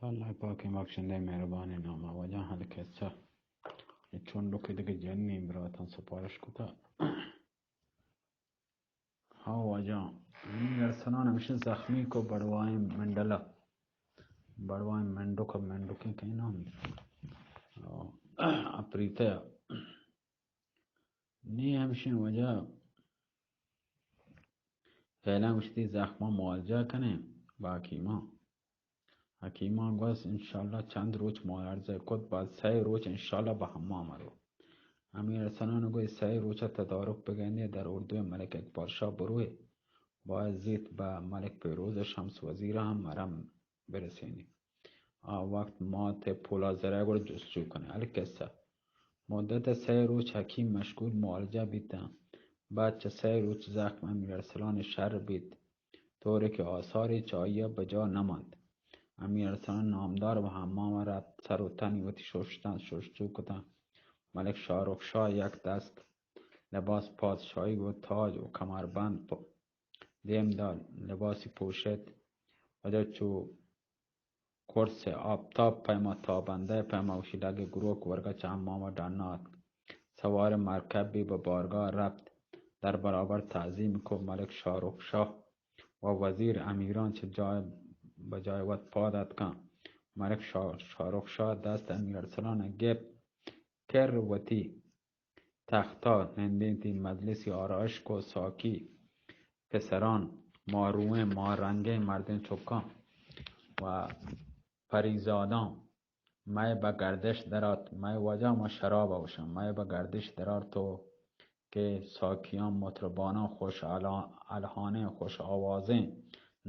اللہ پاکیں بخشندہ مہربانیں نام ءَ۔ واجہ حال قصہ، اے چنڈکے دگہ جنیں براتاں سپارش کتا۔ ہاں واجہ، امیر ارسلان ہمیشہ زخمی کو بڑوائیں منڈلا، بڑوائیں منڈک، منڈکیں کہیں نام، اپریتہ۔ نی ہمشیں واجہ، فعلاً گوشتی زخماں معالجہ کنیں، با حکیماں۔ حکیماں گوشت انشاءاللہ چند روچ معالجہ کت، بعد سئے روچ انشاءاللہ بہ حمام رو۔ امیر ارسلان گوشت سئے روچ تدارک بگندے، در اردو ملک اقبال شاہ بروے، باید زیت بہ ملک پیروز شمس وزیر ہم مرم برسینی۔ آ وقت مات پولا زرہ گڑ جستجو کنے۔ القصہ، مدت سئے روچ حکیم مشغول معالجہ بیتاں۔ بعد چہ سئے روچ زخم امیر ارسلان شر بیت، طورے کہ آثارے چہ آئی ءَ بجا نہ منت۔ امیر ارسلان نامدار و حمام ءَ رپت، سر و تنی وتی ششتاں، ششتو کتاں۔ ملک شاہ رخ شاہ یک دست لباس پادشاہی و تاج و کمربند پ-، دیم دات، لباسی پوشت۔ واجہ چو قرص آپتاب پیما تابندہ پیما وشی لگے گروک ورگا چہ حمام ءَ ڈنا اتک۔ سوار مرکب بی، بہ بارگاہ رپت۔ در برابر تعظیم کو۔ ملک شاہ رخ شاہ و وزیر امیران چہ جای بجای وت پاد اتکاں۔ ملک شاہ، شاہ رخ شاہ دست امیر ارسلان گپت، کر وتی تختا نندینتی، مجلسی آرائش کو۔ ساکی پسران، ماروئیں ماہ رنگیں مردیں چکاں و پریزاداں، مئے بہ گردش درات، مئے واجہ ما شراب اوشاں، مئے بہ گردش درات تو کہ ساکیاں مطرباناں خوش الا-، الہانیں خوش آوازیں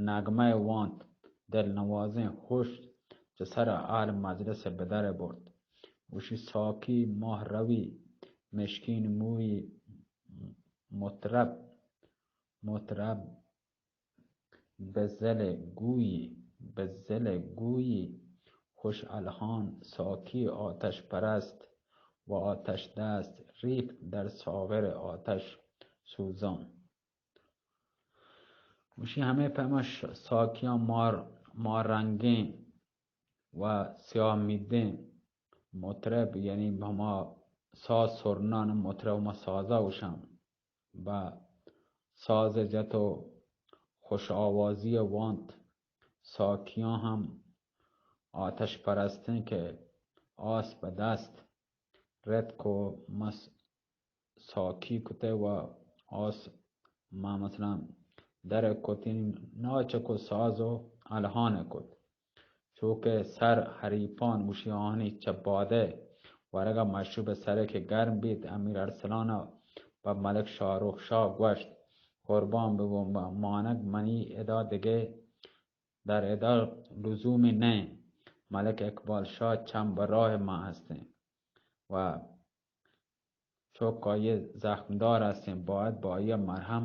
نغمہ وانت، دل نوازیں خوش چہ سر اہل مجلس بدر برت۔ گوشی ساکی ماہ روی، مشکین موی، مطرب، مطرب بزل گویی، بزل گویی، خوش الہان ساکی آتش پرست و آتش دست ریخت در ساغر آتش سوزان۔ گوشی ہمے پیما ش-، ساکیاں مار، مار رنگیں و سیاہ میدیں مطرب، یعنی ہما ساز سرنان مطرب، ہما سازا گوشاں، با ساز جت و خوش آوازی وانت۔ ساکیاں ہم آتش پرستیں کہ آس بہ دست رتک و مس ساکی کتہ و آس ما مثلاً در کتین ناچک و ساز و الہان کت۔ چوکہ سر حریفان گوشی آہانی چہ بادئے ورگا مشروب سرے کہ گرم بیت، امیر ارسلانا پہ ملک شاہ رخ شاہ گوشت، قربان ببوں، مانگ منی ادا دگہ در ادا لزومی نئیں۔ ملک اقبال شاہ چم بہ راہ ما ہستیں و چک آئی زخمدار ہستیں، باید با آئی مرہم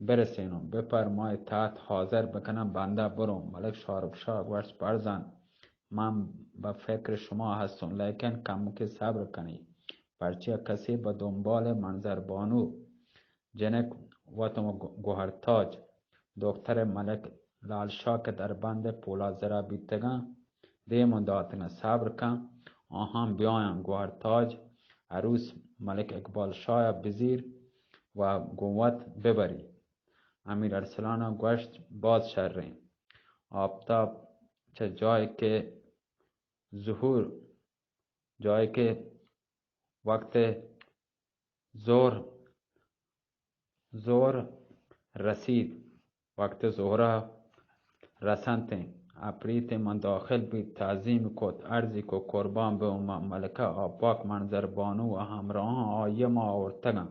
برسینوں۔ بپرمائے تخت حاضر بکناں، بندہ بروں۔ ملک شاہ رخ شاہ گوشت، فرزند، من بہ فکر شما ہستوں، لیکن کمکے صبر کنی، پرچیا کسے بہ دنبال منظر بانو جنک وتم گوہر تاج، دختر ملک لال شاہ کہ در بند پولاد زرا بیتگاں، دیم داتگاں۔ صبر کن، آہاں بیایاں۔ گوہر تاج عروس ملک اقبال شاہ بزیر و گوں وت ببری۔ امیر ارسلان گوشت، باز شریں۔ آفتاب چہ جای کہ ظہور، جای کہ وقت ظہر، ظہر رسید، وقت ظہرا رسنتیں۔ اپریتیں من داخل بیت، تعظیم کت، عرضی کو، قربان بہ ما ملکہ، آ پاک منظر بانو و ہمراہاں آئی ما آورتگاں،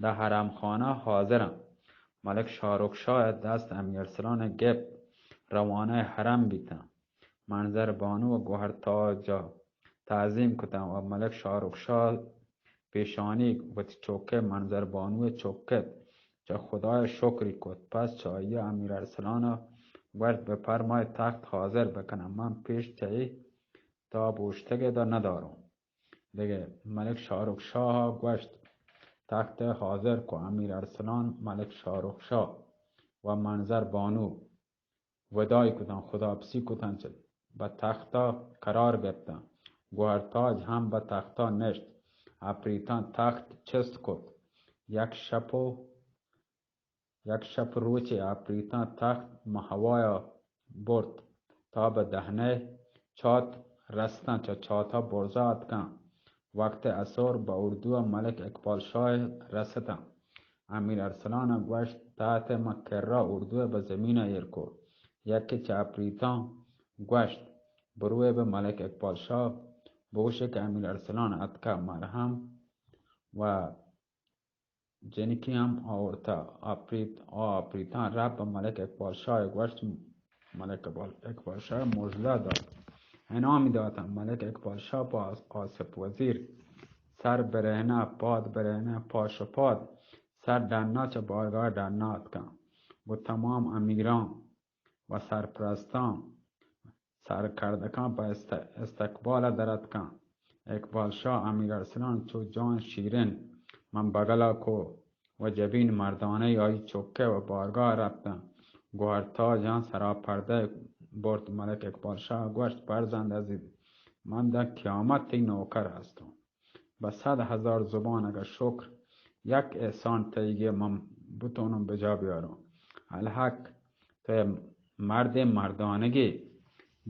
دہ حرم خانہ حاضراں۔ ملک شاہ رخ شاہ دست امیر ارسلان گپت، روانہ حرم بیتاں۔ منظر بانو و گوہر تاج ء تعظیم کتاں و ملک شاہ رخ شاہ پیشانی وتی چوکے منظر بانو ء چکت، چہ خدای شکری کت۔ پس چہ آئی ء امیر ارسلان ء گوشت، بہ پرمائے تخت حاضر بکناں، من پیش چہ اے تاب اوشتگ ء دا نداروں۔ دگہ ملک شاہ رخ شاہ ء گوشت، تخت ء حاضر کو۔ امیر ارسلان، ملک شاہ رخ شاہ و منظر بانو ودائی کتاں، خداپسی کتاں، چہ بہ تختا قرار گپتاں۔ گوہرتاج ہم بہ تختا نشت۔ اپریتاں تخت چست کت۔ یک شپ و یک شپ روچے اپریتاں تخت مہ ہوایا برت تا بہ دہنئے چات رستاں، چہ چاتا برزا اتکاں۔ وقت عصر بہ اردو ملک اقبال شاہ رستاں۔ امیر ارسلان گوشت، تحت مہ کرا اردو بہ زمین ایر کو۔ یکے چہ اپریتاں گوشت، بروئے بہ ملک اقبال شاہ بوشے کہ امیر ارسلان اتکا۔ مرحم و جنکی ہم آورتا۔ آپریت، آ آپریتاں رب ملک اقبال شاہ گوشت، ملک اقبال، اقبال شاہ مژدہ دات، انعامی داتاں۔ ملک اقبال شاہ پہ آس-، آصف وزیر سر برہنہ، پاد برہنہ، پاش و پاد سر ڈنا چہ بارگاہ ڈنا اتکاں۔ گو تمام امیراں و سرپرستاں سرکردکاں پہ است-، استقبال ء در اتکاں۔ اقبال شاہ امیر ارسلان چو جان شیرین من بگلا کو و جبین مردانہ آئی چکہ و بارگاہ رپتاں۔ گوہر تاجاں سرا پردہ برت۔ ملک اقبال شاہ گوشت، فرزند عزیز، من داں قیامت تئی نوکر ہستوں۔ بہ صد ہزار زبان اگہ شکر یک احسان تئیگی من بتونم بجا بیاروں۔ الحق تو مرد مردانگی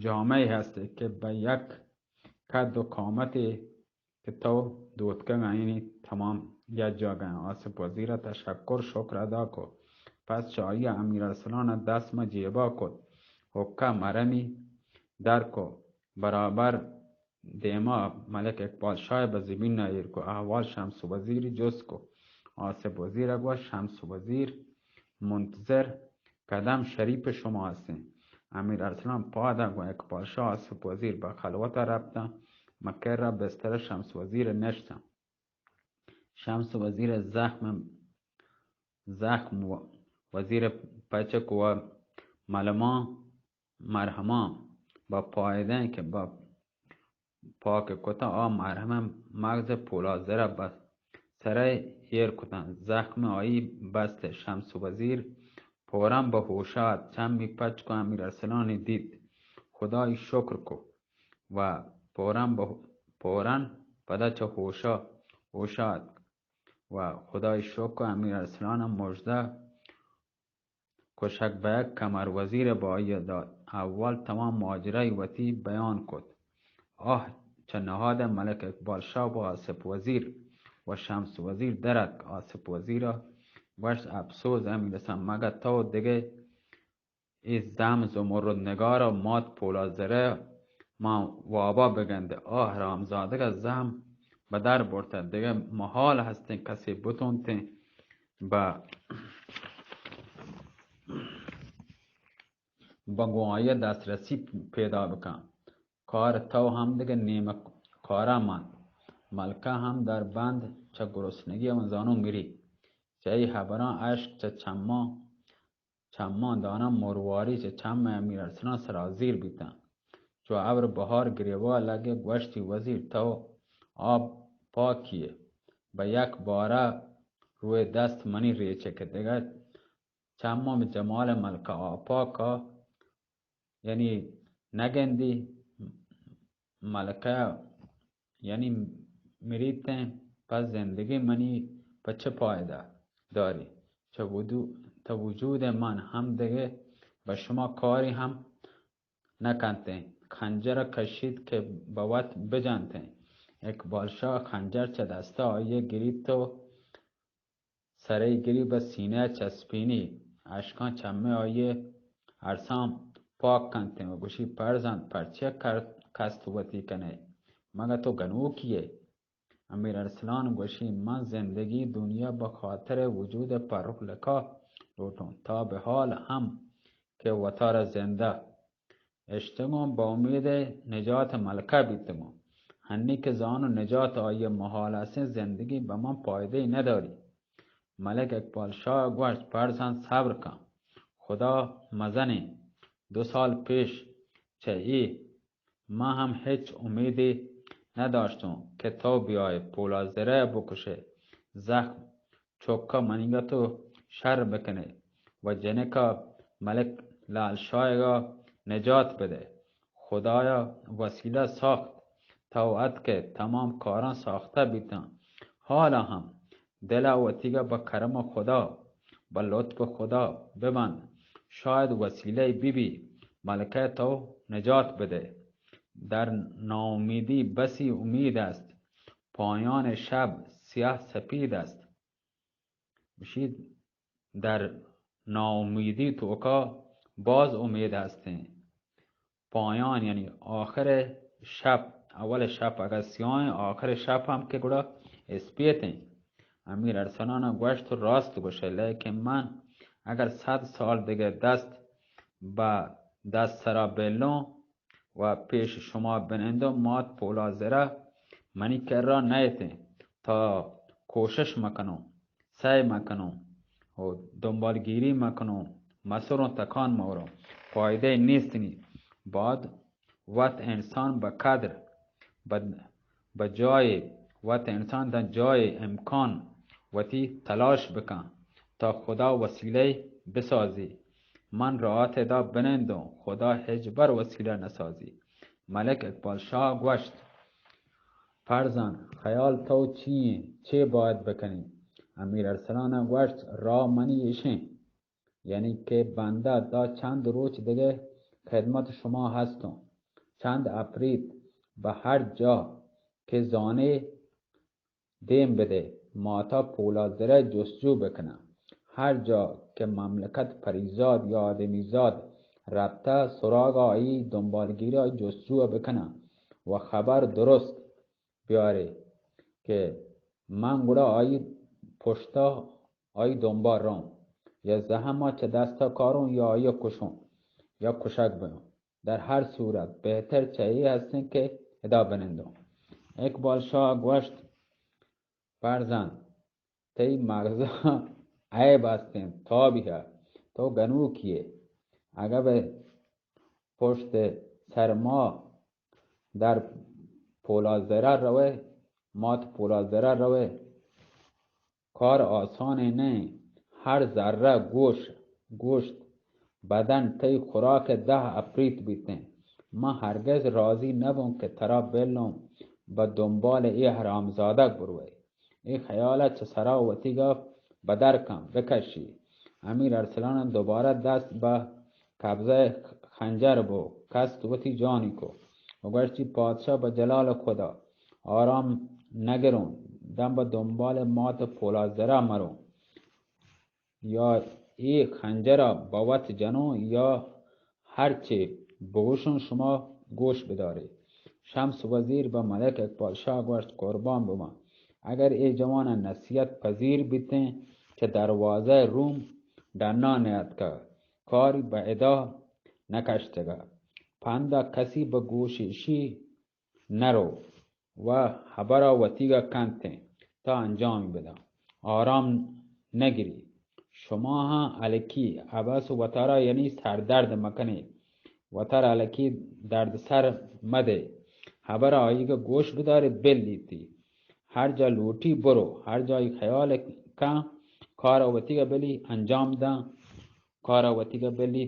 جامعہ ہستے کہ بہ یک قد و قامتے کہ تو دوتکگ آئینی تمام یک جاگہ ہیں۔ آصف وزیر تشکر شکر ادا کو۔ پس چہ آئی امیر ارسلان دست مہ جیبا کت، حکہ مرمی در کو، برابر دیما ملک اقبال شاہ بہ زمین ء ایر کو۔ احوال شمس وزیر جست کو۔ آصف وزیر ء گوشت، شمس وزیر منتظر قدم شریف شما ہستیں۔ امیر ارسلان پاد ء گوں اقبال شاہ آصف وزیر بہ خلوت ء رپتاں۔ مکر ء بستر شمس وزیر نشتاں۔ شمس وزیر زخم، زخم و-، وزیر پچک و ملمان مرہماں بہ پائدیں کہ بہ پاک کتاں، آ مرہم مغز پولازرہ بہ سرئے ایر کتاں۔ زخم آئی بست۔ شمس وزیر فوراً بہ ہوشا ات۔ چمی پچ کو امیر ارسلانی دیت۔ خدای شکر کو و فوراً بہ، فوراً پدا چہ ہوشا، ہوشا ات و خدای شکر کو امیر ارسلان مژدہ کشگ بئیگ کمر وزیر بہ آئی ء دات۔ اول تمام ماجرای وتی بیان کت۔ آہ چہ نہاد ملک اقبال شاہ و آصف وزیر و شمس وزیر در اتک۔ آصف وزیر ء گوشت، اپسوز امیر حسن، مگہ تو دگہ اے زہم زمرد نگار ء مات پولازرہ ء ماں وابا بگندے۔ آ حرامزادگ ء زہم بدر برتہ، دگہ محال ہستیں کسے بتونتیں بہ، بہ گوں آئی ء دسترسی پیدا بکن۔ کار تو ہم دگہ نیمگ کارا منت۔ ملکہ ہم در بند، چہ گرسنگی ء من زانوں مری۔ چہ اے ہبراں اشک چہ چماں چماں داناں مرواری چہ چم امیر ارسلان سرازیر بیتاں۔ چو ابر بہار گریوا لگے گوشتی، وزیر تو آپ پاکی ئے، بہ یک بارہ روئے دست منی ریچے کہ دگہ چماں بہ جمال ملکہ آپاکا یعنی نگندی۔ ملکہ یعنی مریتیں، پس زندگی منی پہ چہ پائدہ داری؟ چہ ودو-، تہ وجود من ہم دگہ بہ شما کاری ہم نہ کنتیں۔ خنجر کشیت کہ بہ وت بجنتیں۔ اقبال شاہ خنجر چہ دستا آئی گریت و سرئی گری بہ سینہ ء چسپینی، اشکاں چمے آئی ء ارساں پاک کنتیں و گوشی، پرزند، پرچیا کر-، کست وتی کنئے؟ مگہ تو گنوکی ئے؟ امیر ارسلان گوشی، من زندگی دنیا بہ خاطر وجود پرخ لکا لوٹوں، تا بہ حال ہم کہ وتارا زندہ اشتگوں، بہ امید نجات ملکہ بیتگوں۔ ہنی کہ زانوں نجات آئی محال است، زندگی بہ من پائدہ نداری۔ ملک اقبال شاہ گوشت، پرزند صبر کن، خدا مزنیں۔ دو سال پیش چہ اے من ہم ہچ امیدے نداشتوں کہ تو بیائے پولازرہ بکشے، زخم چکا منیگت و شر بکنے و جنکا ملک لال شاہگا نجات بدئے۔ خدایا وسیلہ ساخت، تو اتکئے، تمام کاراں ساختہ بیتاں۔ حالا ہم دل ء وتیگا بہ کرم خدا، بہ لطف خدا ببند، شاید وسیلہ ببی، بلکہ تو نجات بدئے۔ در ناامیدی بسی امید است، پایان شب سیاہ سپید است۔ گوشیت، در ناامیدی توکا باز امید ہستیں۔ پایان یعنی آخر شپ، اول شپ اگر سیاہیں، آخر شپ ہم کہ گڑا اسپیتیں۔ امیر ارسلان گوشت، تو راست گوشے، لیکن من اگر صد سال دگہ دست بہ دست سرا بلوں، و پیش شما بنندوں، مات پولازرہ منی کرا نئیتیں، تا کوشش مکنوں، سعی مکنوں و دنبالگیری مکنوں، مسروں تکان موروں، فائدہ نیست نی۔ بعد وت انسان بہ قدر، بہ، بہ جائے، وت انسان داں جائے امکان وتی تلاش بکن، تا خدا وسیلہ بسازی۔ من راحت ادا بنندوں، خدا ہچبر وسیلہ نسازی۔ ملک اقبال شاہ گوشت، فرزند، خیال تو چی ایں؟ چے باید بکنی؟ امیر ارسلان گوشت، راہ منی ایشیں، یعنی کہ بندہ تا چند روچ دگہ خدمت شما ہستوں۔ چند اپریت بہ ہر جا کہ زانے دیم بدئے، ماتا پولازرہ جستجو بکناں۔ ہر جا کہ مملکت پریزاد یا آدمیزاد رپتہ، سراغ آئی دنبالگیری آئی جستجو بکناں و خبر درست بیارے کہ من گڑا آئی پشتا آئی دنبال روں، یا زہما چہ دستا کاروں یا آئی کشوں یا کشگ بیوں۔ در ہر صورت بہتر چہ اے ہستیں کہ ادا بنندوں۔ اقبال شاہ گوشت، فرزند، تئی مغزا عیب ہستیں، تابی ء تو گنوکی ئے۔ اگہ بہ پشت سر ما در پولازرہ روئے، مات پولازرہ روئے، کار آسانے نہ انت۔ ہر ذرہ گوش، گوشت، بدن تئی خوراک دہ اپریت بیتیں۔ من ہرگز راضی نبوں کہ ترا بلوں بہ دنبال اے حرامزادگ بروئے۔ اے خیال چہ سرا وتیگا بدر کن، بکشی۔ امیر ارسلان دوبارہ دست بہ قبضہ خنجر بو، کست وتی جانی کو و گوشتی، پادشاہ بہ جلال خدا، آرام نگروں، دم بہ دنبال مات پولازرہ مروں، یا اے خنجرا بہ وت جنوں، یا ہرچے بگوشوں شما گوش بدارے۔ شمس وزیر بہ ملک اقبال شاہ گوشت، قربان بباں، اگر اے جوان نصیحت پذیر بیتیں، چہ دروازہ روم ڈنا نیاتکگ، کاری بہ ادا نکشتگ، پندا کسی بہ گوش ایشی نرو و ہبرا وتیگا کنتیں تا انجام بداں۔ آرام نگری۔ شما ہاں الکی عبث وتارا یعنی سردرد مکنے، وتارا الکی دردسر مدے۔ ہبرا آئیگا گوش بدارے، بلیتی۔ ہر جا لوٹی برو، ہر جا ای خیال کن، کارا وتیگا بلی انجام داں۔ کارا وتیگا بلی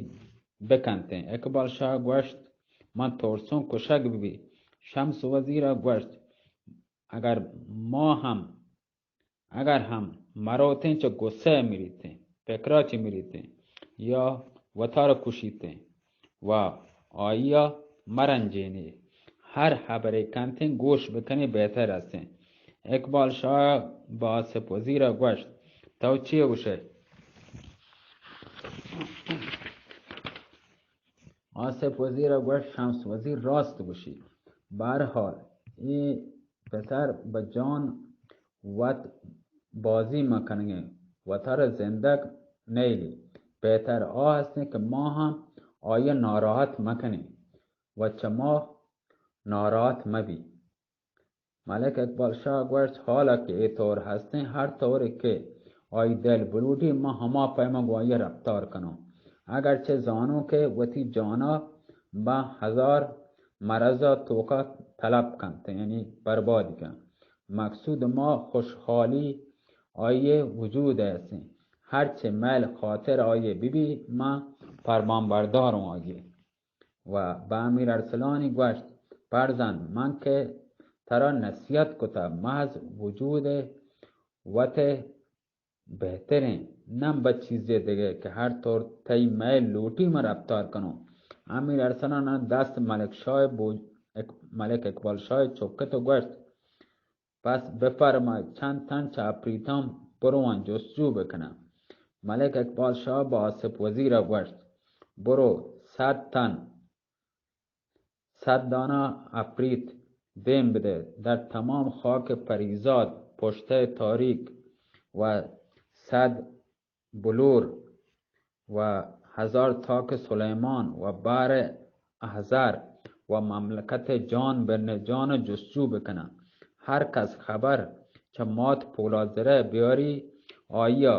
بکنتیں۔ اقبال شاہ گوشت، من ترسوں کشگ ببی۔ شمس وزیرا گوشت، اگر ما ہم، اگر ہم مروتیں چہ غصہ مریتیں، پکرا چہ مریتیں یا وتارا کشیتیں و آئیا مرنجینے۔ ہر ہبرے کنتیں گوش بکنے بہتر ہستیں۔ اقبال شاہ بہ آصف وزیرا گوشت، تو چے گوشے؟ آصف وزیرا گوشت، شمس وزیر راست گوشی۔ بہرحال، اے پسر بہ جان وت بازی مکنگیں، وتارا زندگ نیلی۔ بہتر آ ہستیں کہ ما ہم آئیا ناراحت مکنیں و چہ ما ناراحت مبی۔ ملک اقبال شاہ گوشت، حالا کہ اے طور ہستیں، ہر طورے کہ آئی دل بلوٹی، من ہما پیما گوں آئی رفتار کنوں۔ اگرچہ زانوں کہ وتی جانا بہ ہزار مرضا توکا طلب کنت، یعنی برباد کنت۔ مقصود ما خوشحالی آئی وجود ہستیں۔ ہرچہ میل خاطر آئی ببی، من پرمان بردار اوں آئی ءِ۔ و بہ امیر ارسلانی گوشت، پرزند، من کہ ترا نصیحت کتہ، محض وجود وت بہتریں، نہ بہ چیزے دگہ کہ ہر طور تئی میل لوٹی من رفتار کنوں۔ امیر ارسلان ءَ دست ملک شاہ بوج-، اق-، ملک اقبال شاہ چکت و گوشت، پس بفرمائے، چند تن چہ اپریتاں برواں جستجو بکناں۔ ملک اقبال شاہ بہ آصف وزیر ءَ گوشت، برو صد تن، صد دانہ اپریت دیم بدئے، در تمام خاک پریزاد، پشتہ تاریک و صد بلور و ہزار تاک سلیمان و بحر احضر و مملکت جان بن جان جستجو بکناں۔ ہر کس خبر چہ مات پولاد زرہ بیاری، آئیا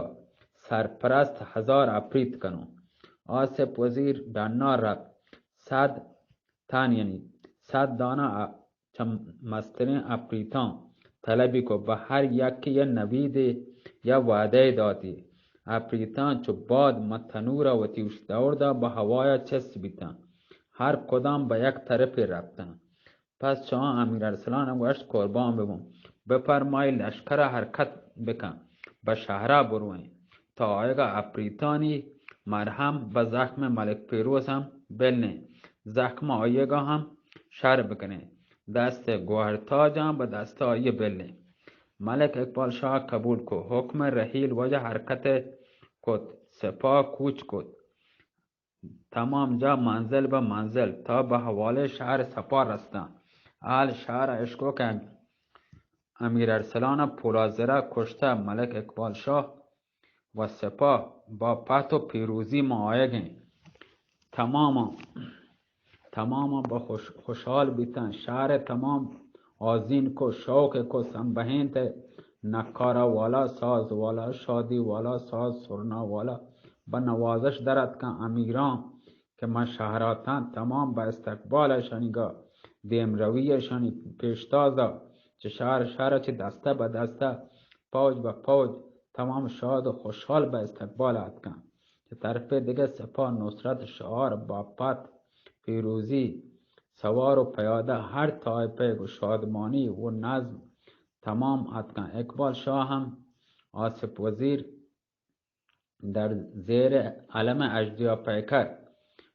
سرپرست ہزار اپریت کنوں۔ آصف وزیر ڈنا رفت، صد تن، یعنی صد دانہ ا-، چہ مستریں اپریتاں طلبی کو، بہ ہر یکے یک نویدے یا وعدہ داتی۔ اپریتاں چو باد ماں تنور ءَ وتی اوشت دور دا، بہ ہوایا چست بیتاں۔ ہر کدام بہ یک طرفے رپتاں۔ پس چہ آں امیر ارسلان ءَ گوشت، قربان ببوں، بفرمائی لشکر ءَ حرکت بکن، بہ شہرا برویں۔ تا آیگا اپریتانی مرہم بہ زخم ملک پیروز ہم بلیں، زخم آیگا ہم شر بکنیں، دست گوہر تاجاں بہ دست آئی بلیں۔ ملک اقبال شاہ قبول کو، حکم رحیل واجہ حرکت کت، سپاہ کوچ کت۔ تمام جا منزل بہ منزل تا بہ حوالے شہر سپاہ رستاں۔ اہل شہر اشکو کہ امیر ارسلان پولاد زرہ کشتہ، ملک اقبال شاہ و سپاہ با پہت و پیروزی ما آیگیں۔ تمام، تمام بہ خوش-، خوشحال بیتاں۔ شہر تمام آزین کو، شوق کو، سمبہینت، نکارہ والا، ساز والا، شادی والا، ساز سرنا والا بہ نوازش در اتکاں۔ امیراں کہ من شہراتاں، تمام بہ استقبال اشانی گا، دیمروی اشانی پیشتازا، چہ شہر شہر چہ دستہ بہ دستہ، پوج بہ پوج، تمام شاد و خوشحال بہ استقبال اتکاں۔ چہ طرفے دگہ سپاہ نصرت شعار با پہت پیروزی، سوار و پیادہ ہر طائفہ گو شادمانی و نظم تمام اتکاں۔ اقبال شاہ ہم آصف وزیر در زیر علم اژدیا پیکر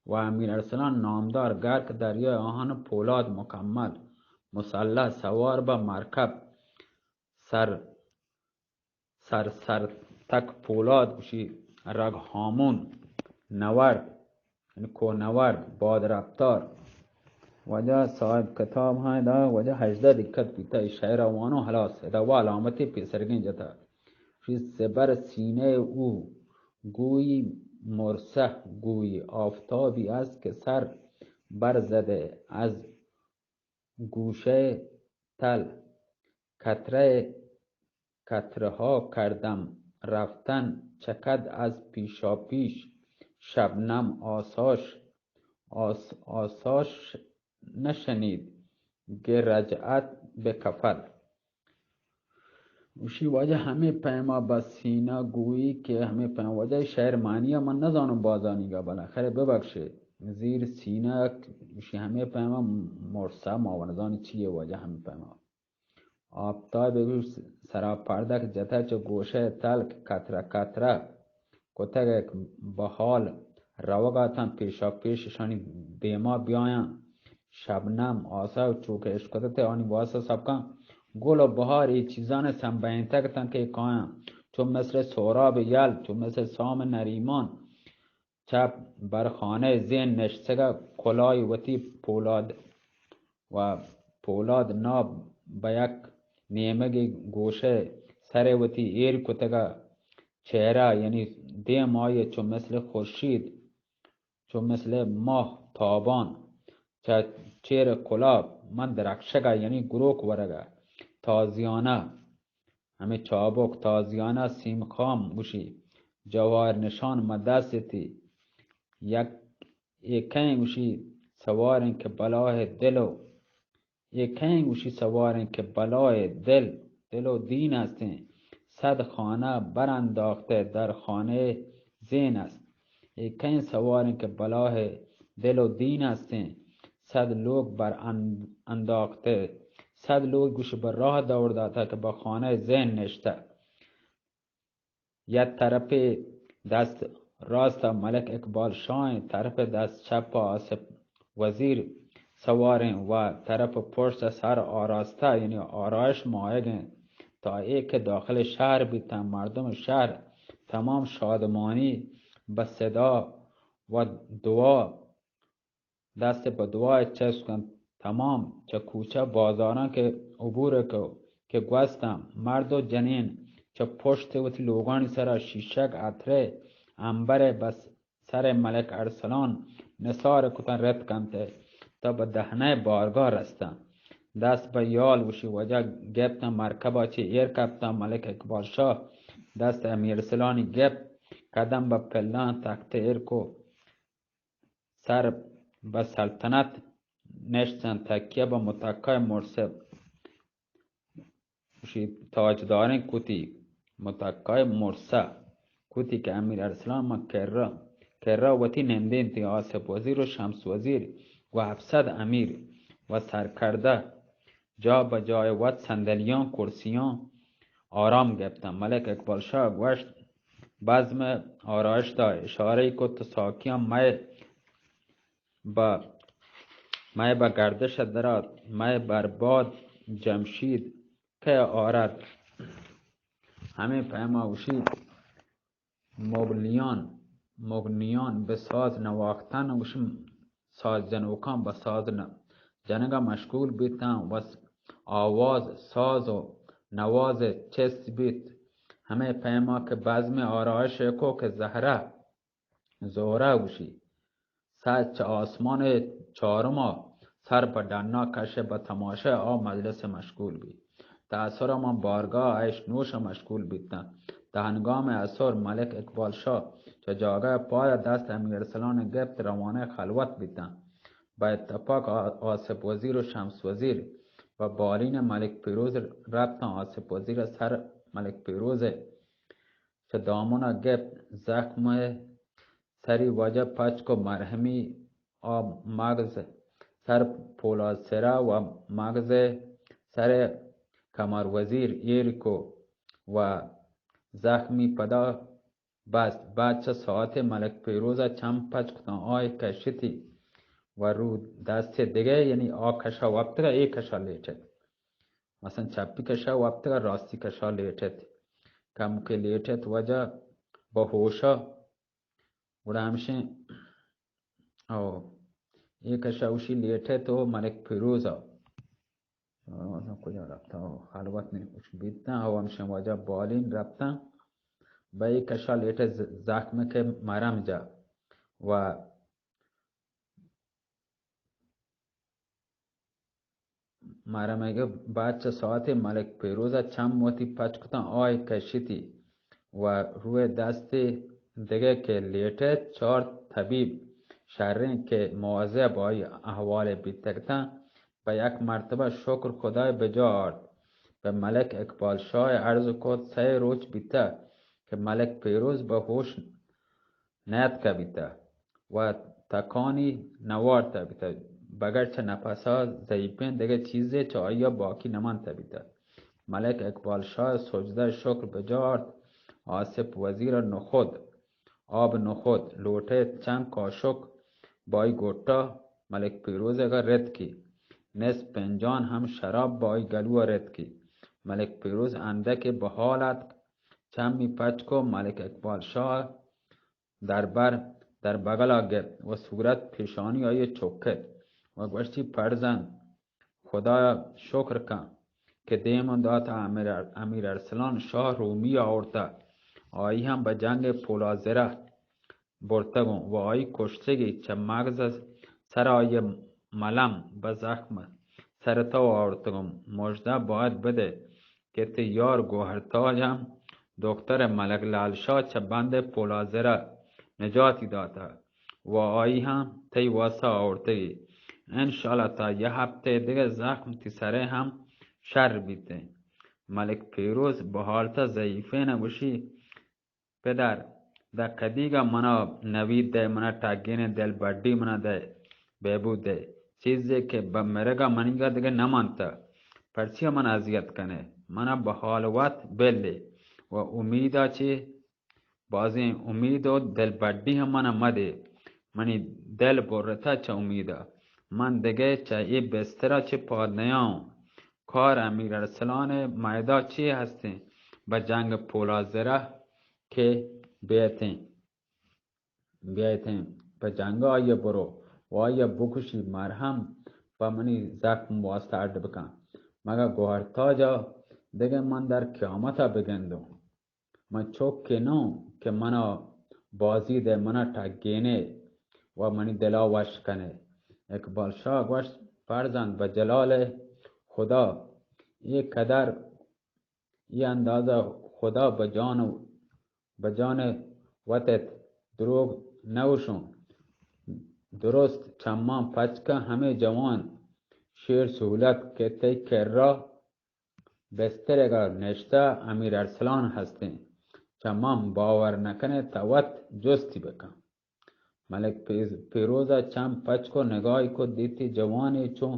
و امیر ارسلان نامدار گرک دریا آہان پولاد مکمل مسلح سوار بہ مرکب سر سر سر تک پولاد گوشی رگ ہامون نورد، یعنی کوہ نورد، باد رفتار۔ واجہ صاحب کتاب ہاں دا واجہ ہژدہ دقت بیتا، ای شعر وانو ہلاس، ادا وا علامتی پیسرگیں جتا۔ شی زبر سینہ او گویی مرسہ گویی آفتابی است که سر برزده از گوشه تل، قطره قطره‌ها کردم رفتن، چقدر از پیشاپیش شبنم آساش، آس-، آساش نشنید، گه رجعت به کفل۔ گوشی واجہ ہمے پیما بہ سینہ گوئی کہ ہمے پیما، واجہ شعر معنی من نزانوں بازانی گا، بلے خیر ببخشے، زیر سینہ، گوشی ہمے پیما مرسہ، ما و نزانی چیئے واجہ ہمے پیما۔ آفتاب گوش سرا پردک جتہ چہ گوشہ تلک قطرہ قطرہ کتگ ء بحال روگ ء اتاں، پیشا پیش اشانی دیما بیایاں۔ شبنم، آسا چو کہ اشکتت آنی واسطہ سبکاں گل و بہار اے چیزان سمبہینتگ اتاں کہ کایاں چو مثل سہراب یل، چو مثل سام نریمان چہ برخانہ زین نشتگ ء کلاہی وتی پولاد و پولاد ناب بہ یک نیمگی گوشہ سر وتی ایر کتگ ء چہرہ، یعنی دیم آئی چو مثل خورشید، چو مثل ماہ تابان چہ چیر کلاب من درکشگ ء یعنی گروک ورگ ء تازیانہ۔ ہمے چابک تازیانہ سیم خام گوشی، جواہر نشان مدستی یک ایکیں گوشی سواریں کہ بلاہ دل و ایکیں گوشی سواریں کہ بلاہ دل، دل و دین استیں، صد خانہ برانداختہ در خانہ زین است۔ اے کئیں سواریں کہ بلاہ دل و دین استیں، صد لوگ بر اند-، انداختے، صد لوگ گوش بہ راہ دور داتا کہ بہ خانہ ذہن نشتہ۔ یک طرف دست راست ملک اقبال شاہ، طرف دست چپ آصف وزیر سواریں و طرف پشت سر آراستہ، یعنی آرائش ماہگیں، تا اے کہ داخل شہر بیتن، مردم شہر تمام شادمانی بہ صدا و دعا دست بہ دعا چست کنت۔ تمام چہ کوچہ بازاراں کہ عبور کو کہ گوستاں، مرد و جنین چہ پشت وتی لوگانی سرا شیشگ، عطرے، عنبرے بس سر ملک ارسلان نثار کتن رد کنت تا بہ دہنہ بارگاہ رستاں۔ دست بہ یال وشی وجہ گپتاں، مرکبا چہ ایر کپتاں۔ ملک اقبال شاہ دست امیر ارسلانی گپت، قدم بہ پلان تخت ایر کو۔ سر بہ سلطنت نشتن، تکیہ بہ متکای مرسہ، گوشی تاجداریں کتی، متکای مرسہ کتی کہ امیر ارسلان ما کرا، کرا وتی نندینتی، آصف وزیر و شمس وزیر و ہفت صد امیر و سرکردہ جا بہ جای وت صندلیاں، کرسیاں آرام گپتن۔ ملک اقبال شاہ گوشت، بزم آرائشتا اشارہ کت، ساکیاں مئے بہ، مئے بہ گردش درات، مئے برباد جمشید کہ آرد۔ ہمے پیما گوشی مغلیان، مغنیان بہ ساز نواختن، گوشی ساز جنوکاں بہ ساز ن-، جنگا مشغول بیتن و س-، آواز، ساز و نواز چست بیت۔ ہمے پیما کہ بزم آرائش کو کہ زہرہ زہرہ گوشی، سر چہ آسمان چارما سر پہ ڈنا کش بہ تماشا آ مجلس مشغول بی۔ تاثر من بارگاہ عیش نوش مشغول بیتن۔ تا ہنگام عصر ملک اقبال شاہ چہ جاگہ پای دست امیر ارسلان گپت روانہ خلوت بیتن۔ بہ اتفاق آ-، آصف وزیر و شمس وزیر و بالین ملک پیروز رفتن۔ آصف وزیر سر ملک پیروز چہ دامن ء گپت، زخم ء سری واجہ پچ کو، مرہمی آ مغز سر پولاد سرا و مغز سر کمر وزیر ایر کو و زخمی پدا بست۔ بعد چہ ساعت ملک پیروز ء چم پچ کتاں، آئی کشتی و رو دست دگہ، یعنی آ کشا وپتگ ء اے کشا لیٹت۔ مثلاً چپی کشا وپتگ ء راستی کشا لیٹت۔ کمکے لیٹت واجہ بہ ہوشا۔ گڑا ہمشیں، او، اے کشا اوشی لیٹت و ملک پیروز ء، مثلاً کجا رپتا، او، خلوت نے، اوش بیتاں، او ہمشیں واجہ بالین رپتاں۔ بہ اے کشا لیٹت ز-، زخم کے مرم جا و مارا مئیگ بعد چہ ساعتے ملک پیروز ء چم وتی پچ کتاں، آئی کشتی و روئے دستے دگہ کہ لیٹت۔ چار طبیب شریں کہ مواظب آئی احوال بیتگ اتاں، پہ یک مرتبہ شکر خدائے بجا آرت۔ پہ ملک اقبال شاہ عرض کت، سئے روچ بیتہ کہ ملک پیروز بہ ہوش نیاتکہ بیتہ و تکانی نوارتہ بیتہ، بگر چہ نپسا ضعیفیں دگہ چیزے چہ آئیا باقی نمانتہ بیتہ۔ ملک اقبال شاہ سجدہ شکر بجا آرت، آصف وزیر نخود، آب نخود لوٹیت، چند قاشق بائی گٹا ملک پیروز اگا رتکی، نصف پنجان ہم شراب بائی گلوا رتکی۔ ملک پیروز اندک بحال اتک، چمی پچ کو، ملک اقبال شاہ در بر در بغلا گپت و صورت پیشانی آئی چکت و گوشتی، فرزند، خدایا شکر کن کہ دیم دات امیر، امیر ارسلان شاہ رومی آورتہ، آئی ہم بہ جنگ پولازرہ برتگوں و آئی کشتگی، چہ مغز سر آئی ملم بہ زخم سر تو آورتگوں۔ مژدہ باید بدے کہ تئی یار گوہرتاج ہم دختر ملک لال شاہ چہ بند پولازرہ نجاتی داتہ و آئی ہم تئی واسا آورتگی۔ انشاءاللہ تا یہ ہفتے دگہ زخم تی سرے ہم شر بیتے۔ ملک پیروز بحالتا ضعیفین گوشی، پدر، داں کدیگا منا نوید دئے، منا ٹگینے دل بڈی منا دئے، بہبود دئے۔ چیزے کہ بہ مرگا منیگا دگہ نہ منتہ، پرچیا من اذیت کنے؟ منا بہ حال وت بلے و امیدا چہ بازیں امید و دل بڈی ہم منا مدے۔ منی دل برتہ چہ امیدا۔ من دگہ چہ اے بسترا چہ پاد نیاؤں۔ کار امیر ارسلان میدا چے ہستیں؟ بہ جنگ پولازرہ کہ بیتیں، بیتیں، پہ جنگ آئی ء برو و آئی ء بکشی، مرہم پہ منی زخم واسطہ اڈ بکن، مگہ گوہر تاج ء دگہ من در قیامت ء بگندوں۔ من چک کہ نوں کہ منا بازی دے، منا ٹگینے و منی دلا وش کنے۔ اقبال شاہ گوشت، فرزند، بہ جلال خدا اے قدر، اے اندازہ خدا بہ جان، بہ جان وتت، دروغ نہ گوشوں۔ درست چماں پچ کن، ہمے جوان شیر سہولت کہ تئی کرا بسترگا نشتہ امیر ارسلان ہستیں۔ چہ من باور نہ کنے، تہ وت جستی بکن۔ ملک پیز-، پیروز ء چم پچ کو، نگاہی کو، دیتی جوانے چون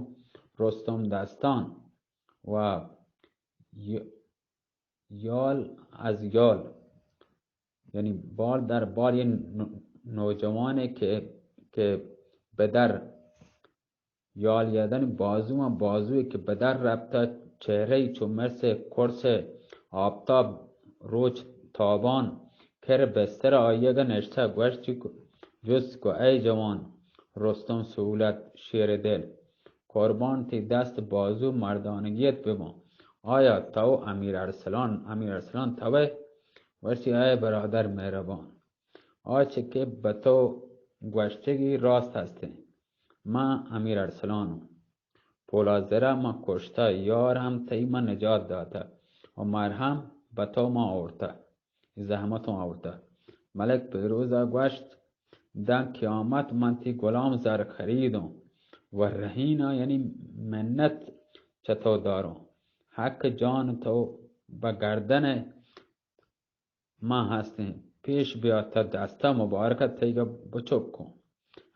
رستم دستان و ی-، یال از یال، یعنی بال در بال، یہ نو-، نوجوانے کہ، کہ بدر یال یدن بازو، بازوے کہ بدر رپتہ، چہرہ چو مرس کرس آپتاب روچ تابان کر بستر آیگ نشتہ، گوشت، جست کو، اے جوان رستم سہولت شیر دل، قربان تی دست بازو مردانگیت ببان۔ آیا تو امیر ارسلان، امیر ارسلان توئے؟ گوشتی، اے برادر مہربان، آ چہ کہ بہ تو گوشتگی راست ہستیں۔ من امیر ارسلان اوں۔ پولازرہ من کشتہ، یار ہم تئی من نجات داتہ و مرہم بہ تو من آورتہ، زحمتوں آورتہ۔ ملک پیروز ء گوشت، داں قیامت من تی غلام زر خریدوں و رہیناں، یعنی منت چہ تو داروں۔ حق جان تو بہ گردن من ہستیں، پیش بیا، تا دستا مبارک تئیگا بچکوں۔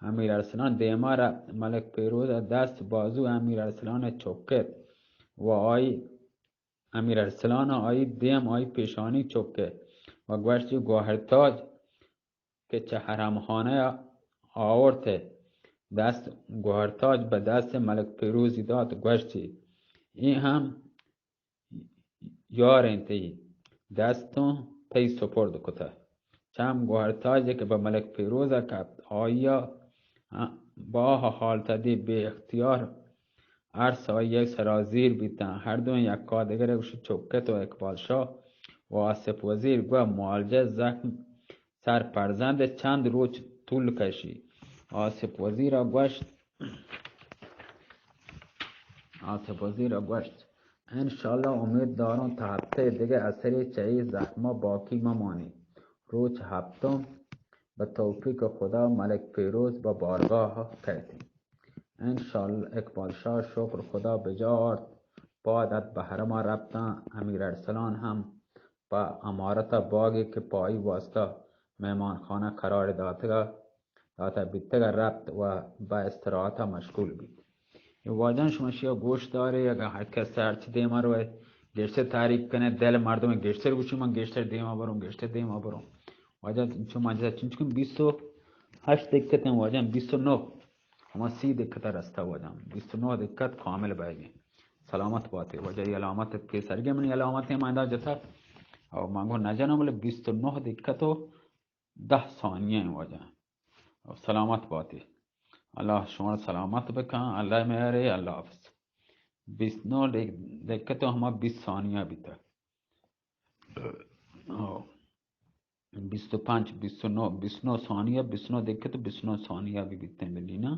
امیر ارسلان دیما را ملک پیروز ء دست بازو امیر ارسلان ء چکت و آئی، امیر ارسلان ء آئی دیم آئی پیشانی چکت و گوشتی، گوہر تاج کہ چہ حرم خانہ ء آورت ء دست، گوہر تاج بہ دست ملک پیروزی دات، گوشتی، اے ہم یاریں تئی، دستوں تئی سپرد کتہ۔ چم گوہر تاج کہ بہ ملک پیروز ء کپت، آئی ء باہ حالت ء دی بے اختیار ارس آئی ء سرا زیر بیتاں۔ ہر دوئیں یکا دگر ء گوشی چکت و اقبال شاہ و آصف وزیر گو معالجہ زخم سر پرزند چند روچ طول کشی۔ آصف وزیر ء گوشت، آصف وزیر ء گوشت، انشاءاللہ امید داروں تا ہفتہ دگہ اثرے چہ اے زخما باقی مہ مانی۔ روچ ہپتم بہ توفیق خدا ملک پیروز بہ بارگاہ کئیت۔ انشاءاللہ اقبال شاہ شکر خدا بجا آرت، پاد ات بہ حرما رپتاں۔ امیر ارسلان ہم پہ امارت ء باگے کہ پہ آئی واستا مہمان خانہ قرار داتگ ء، داتہ بیتگ ء رپت و بہ استراحت ء مشغول بیت۔ اے واجہاں شما شیا گوش دارے، اگاں ہر کس ہرچ دیما روئے، گیشتر تعریف کنے، دل مردم گیشتر گوشی من گیشتر دیما بروں، گیشتر دیما بروں۔ واجہ چنچو مجلس چنچکن بیست و ہشت دقت ہیں واجہ، بیست و نو، ہما سی دقت رستہ واجہ، بیست و نو دقت کامل بہ گئے۔ سلامت باتے واجہ، یہ علامت پیسر گئے، منی علامت ہیں مائندہ جتا، اور مانگو نہ جانا بلے بیست و نو دقت و دہ ثانیہ ہیں واجہ۔ اور سلامت باتے، اللہ شما سلامت بکن، اللہ مہرے، اللہ حافظ۔ بیست و نو دق-، دقت و ہما بیست ثانیہ بیتا۔ او، بیست و پنچ، بیست و نو، بیست و نو ثانیہ، بیست و نو دقت و بیست و نو ثانیہ بھی بیتے ہیں بلی نا۔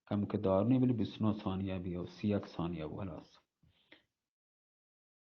کم کے دار نہیں بلی بیست و نو ثانیہ بھی ہو، سی یک ثانیہ ہو، خلاص۔